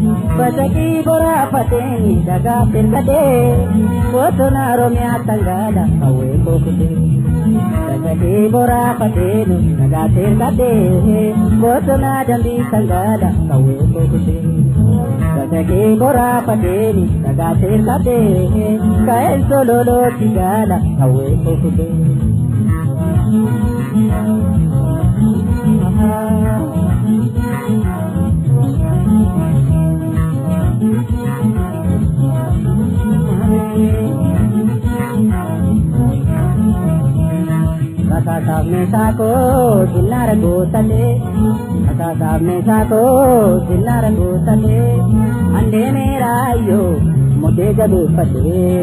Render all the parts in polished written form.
Basaqii boraafateen dhagaa firgadee bosona Oromiyaa tangaadha hawwee kookutee. Basaqii boraafateen dhagaa firgadee bosona dambii tangaadha hawwee kookutee. Basaqii boraafateen dhagaa firgadee ka'een sololootti gaala hawwee kookutee. Rasasaaf meeshaa koo sinnaara guuttatee, rasasaaf meeshaa koo sinnaara guuttatee, handee meeraayyoo mudee jabeeffatee,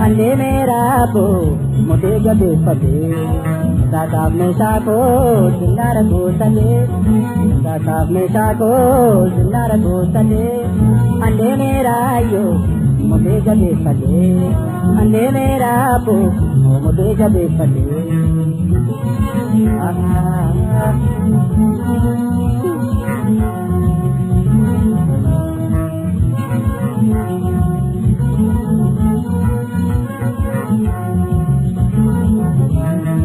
handee meeraaboo mudee jabeeffatee. Rasasaaf meeshaa koo sinnaara guuttatee, rasasaaf meeshaa koo sinnaara guuttatee, handee meeraayyoo mudee jabeeffatee, handee meeraaboo mudee jabeeffatee.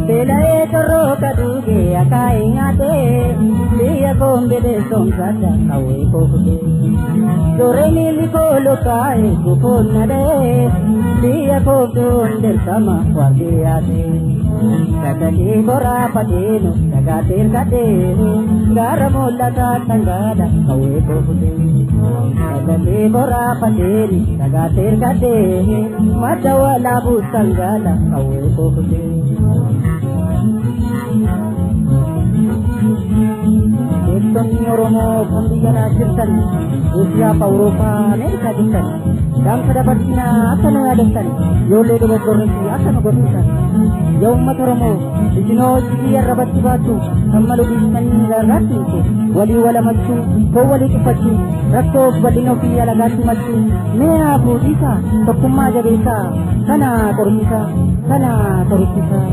Beela'ee torroo kaduugee akaayii nyaatee biyya koombilee soomsadha hawwee kookutee. Doree miilli koo lokaa'ee gufuun na dha'ee biyya kooftuun dirqama waardiyyaatee. Sagalii boraafateenu dhagaa tirkateenu gaara mul'ataa tangaadha hawwee kookutee. Sagalii boraafateeni dhagaa tirkateenu madda walaabuu tangaadha hawwee kookutee. Beektonni Oromoo kan biyya alaa jirtan, Eeshiyaa fi Awurooppaa, Ameerikaa jirtan, gaanfa dabarsinaa akka nu yaadattan, ijoollee dogoggorreessi akka nu gorsisan. Yaa uummata Oromoo, isinoo hojii arrabatti baatu, kan malu dhiistanii gargaatti hiiku, walii walamachuu, foon walii tuffachuu, rakkoof bal'ina ofii alagaatti machuu, mee haa fuudhiisaa, tokkummaa jabeessaa, kana qorumsaa, kana qorumsaa.